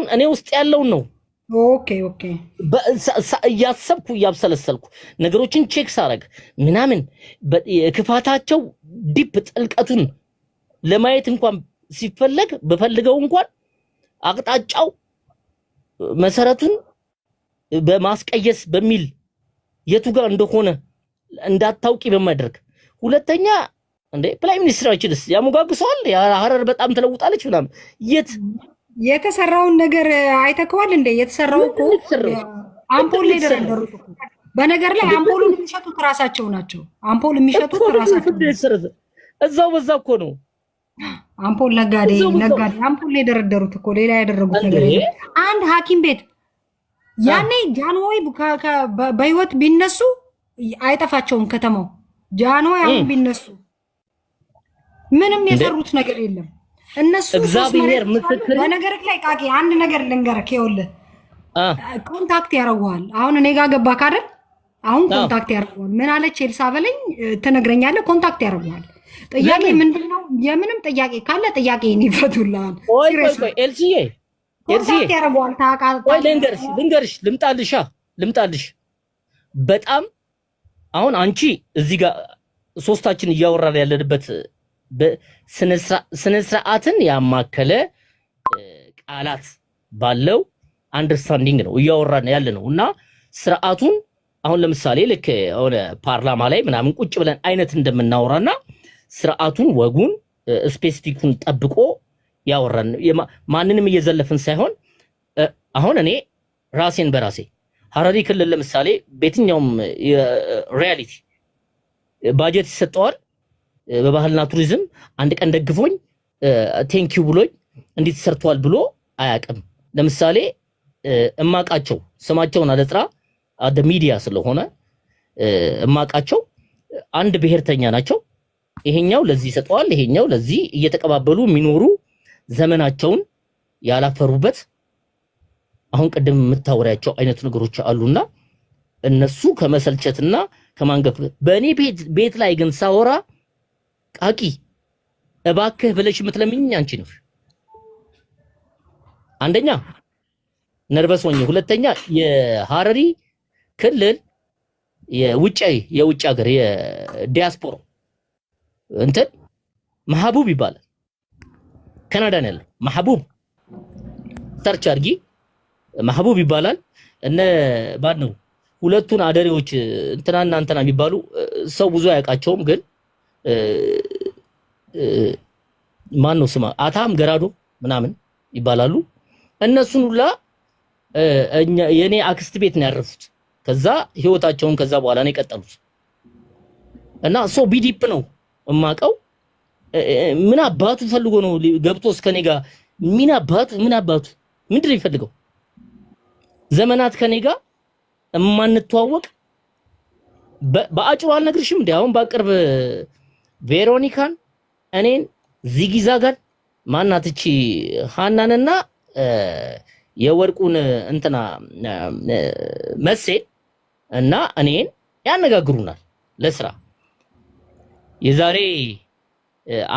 ሳይሆን እኔ ውስጥ ያለውን ነው። Okay። እያሰብኩ እያብሰለሰልኩ ነገሮችን check ሳረግ ምናምን የክፋታቸው deep ጥልቀቱን ለማየት እንኳን ሲፈለግ በፈልገው እንኳን አቅጣጫው መሰረቱን በማስቀየስ በሚል የቱ ጋር እንደሆነ እንዳታውቂ በማድረግ። ሁለተኛ እንዴ prime minister ኣችንስ ያሞጋግሰዋል። ሀረር በጣም ተለውጣለች ምናምን የት የተሰራውን ነገር አይተከዋል እንዴ? የተሰራው እኮ ምንድን ነው የተሰራው? አምፖል ምንድን ነው ላይ የተሰራው? የደረደሩት እኮ። በነገር ላይ አምፖሉን የሚሸጡት ራሳቸው ናቸው። አምፖል የሚሸጡት እኮ ምንድን ራሳቸው ነው ናቸው። የተሰራው? እዛው በዛ እኮ ነው። አምፖል ነጋዴ እዛው በዛው ነጋዴ አምፖል ላይ የደረደሩት እኮ፣ ሌላ ያደረጉት እንዴ ነገር የለም። አንድ ሐኪም ቤት ያኔ ጃንሆይ በህይወት ቢነሱ አይጠፋቸውም ከተማው። ጃንሆይ አሁን ቢነሱ ምንም እንዴ የሰሩት ነገር የለም። እነሱ ሶስት እግዚአብሔር መሬቶች አሉ። ምስክሬ። በነገርህ ላይ ቃቂ አንድ ነገር ልንገርህ፣ ይኸውልህ contact ያደርጉሃል። አሁን እኔ ጋር ገባህ አይደል? አሁን contact ያደርጉሃል። ምን አለች ኤልሳ በለኝ፣ ትነግረኛለህ። Contact ያደርጉሃል። ጥያቄ ለምን? ምንድን ነው? የምንም ጥያቄ ካለ ጥያቄ ይፈቱልሃል። ቆይ ቆይ Serious ቆይ ኤልሲዬ ኤልሲዬ Contact ያደርጉሃል። ቆይ ልንገርሽ ልንገርሽ ልምጣልሻ ልምጣልሽ። በጣም አሁን አንቺ እዚህ ጋር ሶስታችን እያወራን ያለንበት ስነ ስርዓትን ያማከለ ቃላት ባለው understanding ነው እያወራን ያለ ነው። እና ስርዓቱን አሁን ለምሳሌ ልክ የሆነ ፓርላማ ላይ ምናምን ቁጭ ብለን አይነት እንደምናወራና ስርዓቱን ወጉን specific ኡን ጠብቆ ያወራን ማንንም እየዘለፍን ሳይሆን አሁን እኔ ራሴን በራሴ ሀረሪ ክልል ለምሳሌ በየትኛውም reality ባጀት ይሰጠዋል በባህልና ቱሪዝም አንድ ቀን ደግፎኝ thank you ብሎኝ እንዴት ሰርተዋል ብሎ አያውቅም። ለምሳሌ እማቃቸው ስማቸውን አልጥራ አደ ሚዲያ ስለሆነ እማቃቸው አንድ ብሔርተኛ ናቸው። ይሄኛው ለዚህ ይሰጠዋል፣ ይሄኛው ለዚህ እየተቀባበሉ የሚኖሩ ዘመናቸውን ያላፈሩበት አሁን ቅድም የምታወሪያቸው አይነት ነገሮች አሉና እነሱ ከመሰልቸትና ከማንገፍ በእኔ ቤት ላይ ግን ሳወራ ቃቂ እባክህ ብለሽ የምትለምኚኝ አንቺ ነሽ። አንደኛ nervous ሆኜ፣ ሁለተኛ የሀረሪ ክልል የውጭ ሀገር የዲያስፖራ እንትን መሐቡብ ይባላል። ካናዳ ነው ያለው። መሐቡብ search አድርጊ፣ መሐቡብ ይባላል። እነ ባድ ነው ሁለቱን አደሬዎች እንትናና እንትና የሚባሉ ሰው ብዙ አያውቃቸውም፣ ግን ማን ነው ስማ አታም ገራዶ ምናምን ይባላሉ። እነሱን ሁላ እኛ የኔ አክስት ቤት ነው ያረፉት። ከዛ ህይወታቸውን ከዛ በኋላ ነው የቀጠሉት። እና so በ deep ነው እማቀው። ምን አባቱ ፈልጎ ነው ገብቶ እስከ እኔ ጋር? ምን አባቱ ምንድን ነው የሚፈልገው? ዘመናት ከኔ ጋር እማንተዋወቅ በአጭሩ አልነግርሽም እንዴ? አሁን በቅርብ ቬሮኒካን እኔን ዚጊዛጋን ማናት እቺ ሃናንና የወርቁን እንትና መሴ እና እኔን ያነጋግሩናል ለስራ። የዛሬ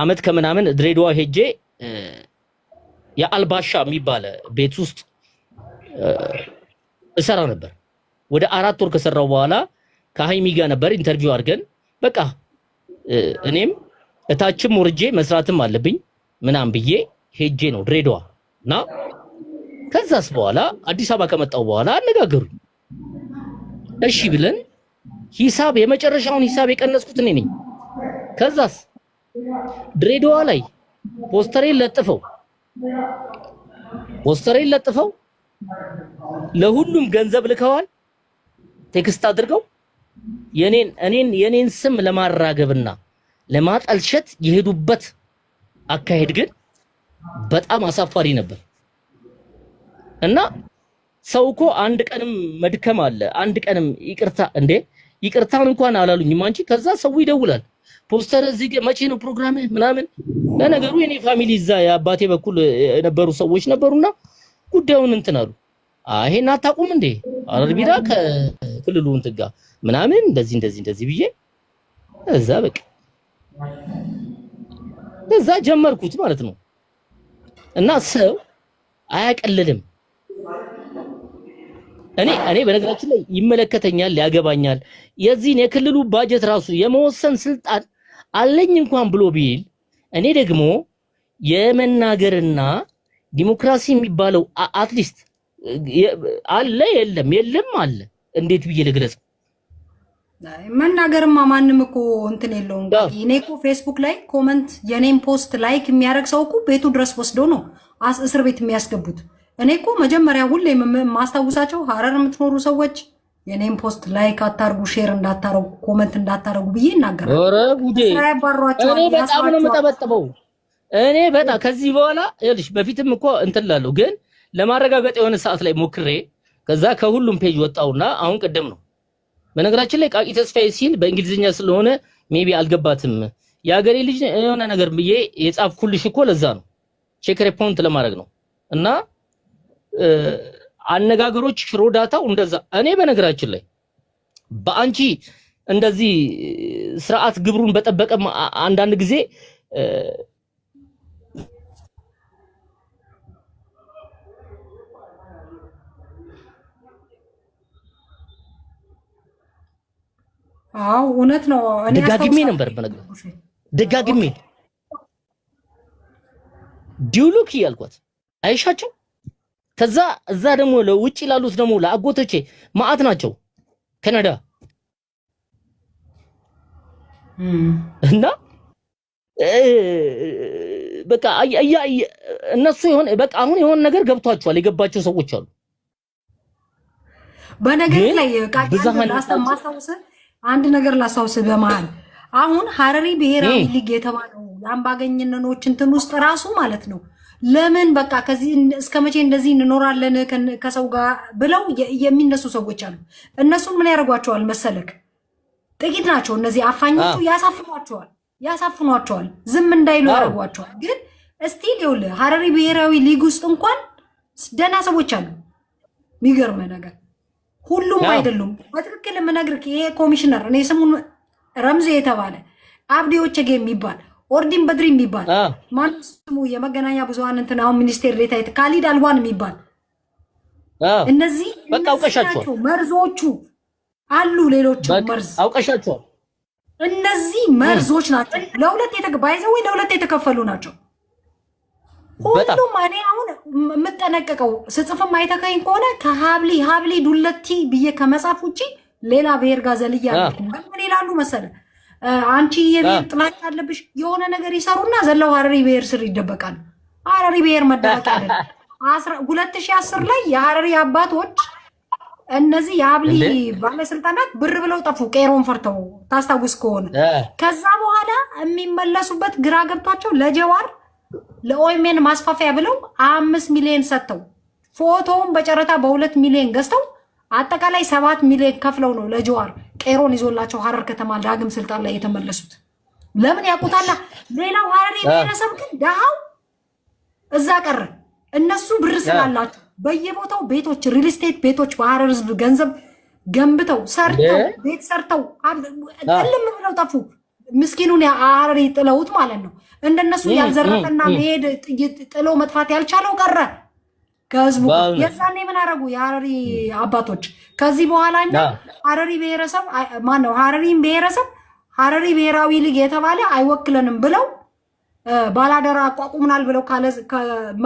አመት ከምናምን ድሬዳዋ ሄጄ የአልባሻ የሚባል ቤት ውስጥ እሰራ ነበር። ወደ 4 ወር ከሰራው በኋላ ከሀይሚ ጋር ነበር interview አድርገን በቃ እኔም እታችም ወርጄ መስራትም አለብኝ ምናምን ብዬ ሄጄ ነው ድሬዳዋ። እና ከዛስ በኋላ አዲስ አበባ ከመጣው በኋላ አነጋገሩኝ። እሺ ብለን ሂሳብ የመጨረሻውን ሂሳብ የቀነስኩት እኔ ነኝ። ከዛስ ድሬዳዋ ላይ ፖስተሬን ለጥፈው ለሁሉም ገንዘብ ልከዋል። Text አድርገው የኔን ስም ለማራገብና ለማጠልሸት የሄዱበት አካሄድ ግን በጣም አሳፋሪ ነበር። እና ሰው እኮ አንድ ቀንም መድከም አለ። አንድ ቀንም ይቅርታ እንዴ ይቅርታን እንኳን አላሉኝም። አንቺ ከዛ ሰው ይደውላል። ፖስተር እዚህ መቼ ነው ፕሮግራምህ ምናምን። ለነገሩ የኔ family እዛ የአባቴ በኩል የነበሩ ሰዎች ነበሩና ጉዳዩን እንትን አሉ። አይ ይሄን አታውቁም እንዴ ሐረር ቢራ ከክልሉ እንትን ጋር ምናምን እንደዚህ እንደዚህ እንደዚህ ብዬ እዛ በቃ እዛ ጀመርኩት ማለት ነው። እና ሰው አያቀልልም። እኔ በነገራችን ላይ ይመለከተኛል፣ ያገባኛል። የዚህን የክልሉ ባጀት ራሱ የመወሰን ስልጣን አለኝ እንኳን ብሎ ቢል እኔ ደግሞ የመናገርና ዲሞክራሲ የሚባለው at least አለ የለም የለም አለ እንዴት ብዬ ልግለጽ? መናገርማ ማንም እኮ እንትን የለውም። እኔ እኮ ፌስቡክ ላይ comment የኔን post like የሚያደርግ ሰው እኮ ቤቱ ድረስ ወስዶ ነው እስር ቤት የሚያስገቡት። እኔ እኮ መጀመሪያ ሁሌ የማስታውሳቸው ሀረር የምትኖሩ ሰዎች የኔን post like አታርጉ፣ share እንዳታረጉ፣ comment እንዳታረጉ ብዬ እናገራለሁ። ኧረ ጉዴ! እኔ በጣም ነው የምጠበጥበው። እኔ በጣም ከዚህ በኋላ ይኸውልሽ፣ በፊትም እኮ እንትን እላለሁ፣ ግን ለማረጋገጥ የሆነ ሰዓት ላይ ሞክሬ ከዛ ከሁሉም page ወጣውና አሁን ቅድም ነው በነገራችን ላይ ቃቂ ተስፋዬ ሲል በእንግሊዝኛ ስለሆነ maybe አልገባትም። የሀገሬ ልጅ የሆነ ነገር ብዬ የጻፍኩልሽ እኮ ለዛ ነው፣ check point ለማድረግ ነው። እና አነጋገሮች ሽሮዳታው እንደዛ። እኔ በነገራችን ላይ በአንቺ እንደዚህ ስርዓት ግብሩን በጠበቀ አንዳንድ ጊዜ አዎ እውነት ነው። እኔ ደጋግሜ ነበር በነገራችን ደጋግሜ ዲውሉክ እያልኳት አይሻቸው። ከዛ እዛ ደግሞ ለውጭ ላሉት ደግሞ ለአጎቶቼ ማአት ናቸው ካናዳ እና በቃ እነሱ የሆነ በቃ አሁን የሆነ ነገር ገብቷቸዋል። የገባቸው ሰዎች አሉ። በነገር ላይ አንድ ነገር ላስታውስ በመሀል አሁን ሀረሪ ብሔራዊ ሊግ የተባለው የአምባገነኖች እንትን ውስጥ ራሱ ማለት ነው ለምን በቃ ከዚህ እስከ መቼ እንደዚህ እንኖራለን ከሰው ጋር ብለው የሚነሱ ሰዎች አሉ። እነሱን ምን ያደርጓቸዋል መሰለክ? ጥቂት ናቸው እነዚህ አፋኞቹ፣ ያሳፍኗቸዋል ያሳፍኗቸዋል፣ ዝም እንዳይሉ ያደርጓቸዋል። ግን still ይኸውልህ ሀረሪ ብሔራዊ ሊግ ውስጥ እንኳን ደህና ሰዎች አሉ። የሚገርምህ ነገር ሁሉም አይደሉም። በትክክል የምነግርህ ይሄ ኮሚሽነር እኔ ስሙን ረምዜ የተባለ አብዲ ወቸጌ የሚባል ኦርዲን በድሪ የሚባል ማነው ስሙ የመገናኛ ብዙኃን እንትን አሁን ሚኒስቴር ዴኤታ ካሊድ አልዋን የሚባል እነዚህ ናቸው መርዞቹ አሉ። ሌሎቹ መርዝ አውቀሻቸዋል። እነዚህ መርዞች ናቸው። ለሁለት ባይዘዌ ለሁለት የተከፈሉ ናቸው። ሁሉም እኔ አሁን የምጠነቀቀው ስጽፍም አይተከኝ ከሆነ ከሀብሊ ሀብሊ ዱለቲ ብዬ ከመጻፍ ውጭ ሌላ ብሔር ጋር ዘልዬ አልኩም። ግን ምን ይላሉ መሰለ አንቺ የብሔር ጥላቻ አለብሽ የሆነ ነገር ይሰሩና ዘለው ሀረሪ ብሔር ስር ይደበቃሉ። ሀረሪ ብሔር መደበቅ አይደለም። 2010 ላይ የሀረሪ አባቶች እነዚህ የሀብሊ ባለስልጣናት ብር ብለው ጠፉ፣ ቄሮን ፈርተው ታስታውስ ከሆነ። ከዛ በኋላ የሚመለሱበት ግራ ገብቷቸው ለጀዋር ለኦኤምኤን ማስፋፊያ ብለው 5 ሚሊዮን ሰጥተው ፎቶውን በጨረታ በ2 ሚሊዮን ገዝተው አጠቃላይ 7 ሚሊዮን ከፍለው ነው ለጀዋር ቄሮን ይዞላቸው ሀረር ከተማ ዳግም ስልጣን ላይ የተመለሱት። ለምን ያውቁታላ። ሌላው ሀረሪ ብሔረሰብ ግን ደሃው እዛ ቀረ። እነሱ ብር ስላላቸው በየቦታው ቤቶች፣ real estate ቤቶች በሀረር ህዝብ ገንዘብ ገንብተው ሰርተው ቤት ሰርተው ጥልም ብለው ጠፉ። ምስኪኑን ሀረሪ ጥለውት ማለት ነው። እንደነሱ ያልዘረፈና መሄድ ጥሎ መጥፋት ያልቻለው ቀረ ከህዝቡ። የዛኔ ምን አረጉ የሀረሪ አባቶች? ከዚህ በኋላ እኛ ሀረሪ ብሔረሰብ ማነው ሀረሪን ብሔረሰብ ሀረሪ ብሔራዊ ሊግ የተባለ አይወክለንም ብለው ባላደራ አቋቁምናል ብለው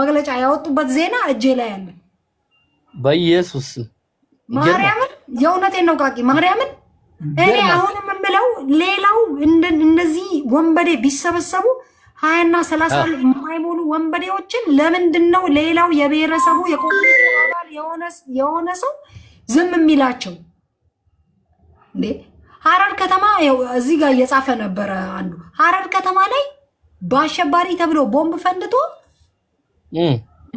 መግለጫ ያወጡበት ዜና እጄ ላይ አለ። በኢየሱስ ማርያምን፣ የእውነቴን ነው ቃቂ ማርያምን። እኔ አሁንም የምለው ሌላው እነዚህ ወንበዴ ቢሰበሰቡ 20ና 30 የማይሞሉ ወንበዴዎችን ለምንድን ነው ሌላው የብሔረሰቡ የ community አባል የሆነ ሰው ዝም የሚላቸው እንዴ? ሀረር ከተማ እዚህ ጋር እየጻፈ ነበረ አንዱ። ሀረር ከተማ ላይ በአሸባሪ ተብሎ ቦምብ ፈንድቶ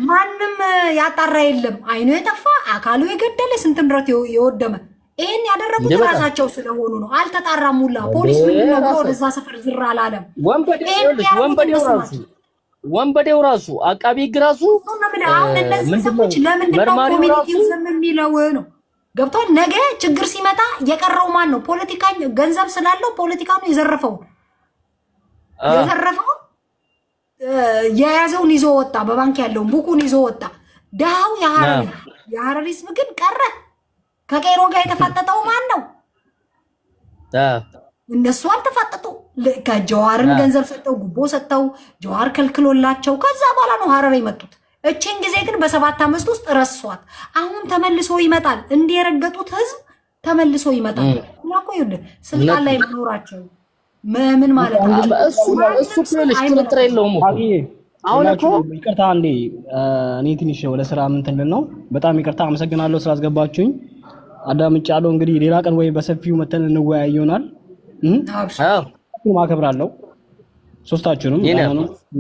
ማንም ያጣራ የለም። አይኑ የጠፋ አካሉ የገደለ ስንት ንብረት የወደመ ይሄን ያደረጉት ራሳቸው ስለሆኑ ነው። አልተጣራም ሁላ ፖሊስ ምንድን ነው ብሎ ወደዛ ሰፈር ዝር አላለም። ወንበዴው ራሱ አቃቢ ሕግ ራሱ አሁን እነዚህ ሰዎች ለምንድን ነው community ው ዝም የሚለው ነው ገብቷል። ነገ ችግር ሲመጣ የቀረው ማን ነው? ፖለቲካ ገንዘብ ስላለው ፖለቲካ ነው የዘረፈው የዘረፈው የያዘውን ይዞ ወጣ። በባንክ ያለውን book ኡን ይዞ ወጣ። ድሃው የሀረሪ ህዝብ ግን ቀረ። ከቄሮ ጋር የተፋጠጠው ማን ነው? እነሱ አልተፋጠጡ። ከጀዋርን ገንዘብ ሰጠው፣ ጉቦ ሰጠው፣ ጀዋር ከልክሎላቸው ከዛ በኋላ ነው ሀረር የመጡት። እችን ጊዜ ግን በ7 ዓመት ውስጥ ረሷት። አሁን ተመልሶ ይመጣል። እንዲህ የረገጡት ህዝብ ተመልሶ ይመጣል። እና እኮ ይኸውልህ ስልጣን ላይ መኖራቸው ምን ማለት ነው? እሱ እኮ ጥርጥር የለውም እኮ። አሁን እኮ ይቅርታ አንዴ፣ እኔ ትንሽ ወደ ስራ እንትን ልል ነው። በጣም ይቅርታ፣ አመሰግናለሁ ስላስገባችሁኝ። አዳምጫለሁ። እንግዲህ ሌላ ቀን ወይ በሰፊው መተን እንወያይ ይሆናል። አከብራለሁ፣ ሶስታችሁንም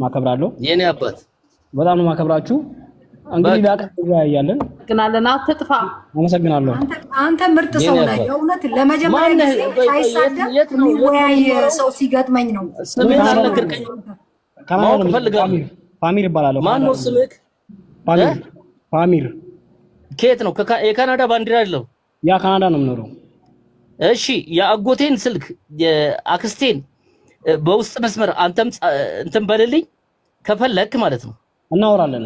አከብራለሁ። የኔ አባት። በጣም ነው የማከብራችሁ። እንግዲህ ሌላ ቀን እንወያያለን። አመሰግናለን። አትጥፋ። አመሰግናለሁ። አንተ ምርጥ ሰው ነህ። የእውነት ለመጀመሪያ ጊዜ ሳይሳደብ የሚወያይ ሰው ሲገጥመኝ ነው። ስምህን አልነገርከኝም። ማወቅ እፈልጋለሁ። ፓሚር እባላለሁ። ማን ነው ስምህ? ፓሚር፣ ፓሚር። ከየት ነው? የካናዳ ባንዲራ አይደለም? Yeah፣ ካናዳ ነው የምኖረው። እሺ፣ የአጎቴን ስልክ፣ የአክስቴን በውስጥ መስመር አንተም እንትን በልልኝ ከፈለክ ማለት ነው። እናወራለን።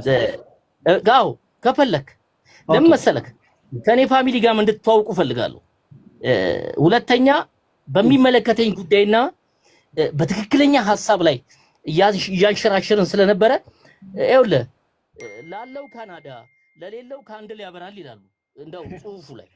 አዎ፣ ከፈለክ። ለምን መሰለክ? ከኔ family ጋርም እንድትተዋውቁ እፈልጋለሁ። ሁለተኛ በሚመለከተኝ ጉዳይና በትክክለኛ ሀሳብ ላይ እያንሸራሸርን ስለነበረ፣ ይኸውልህ፣ ላለው ካናዳ ለሌለው candle ያበራል ይላሉ እንደው ጽሁፉ ላይ።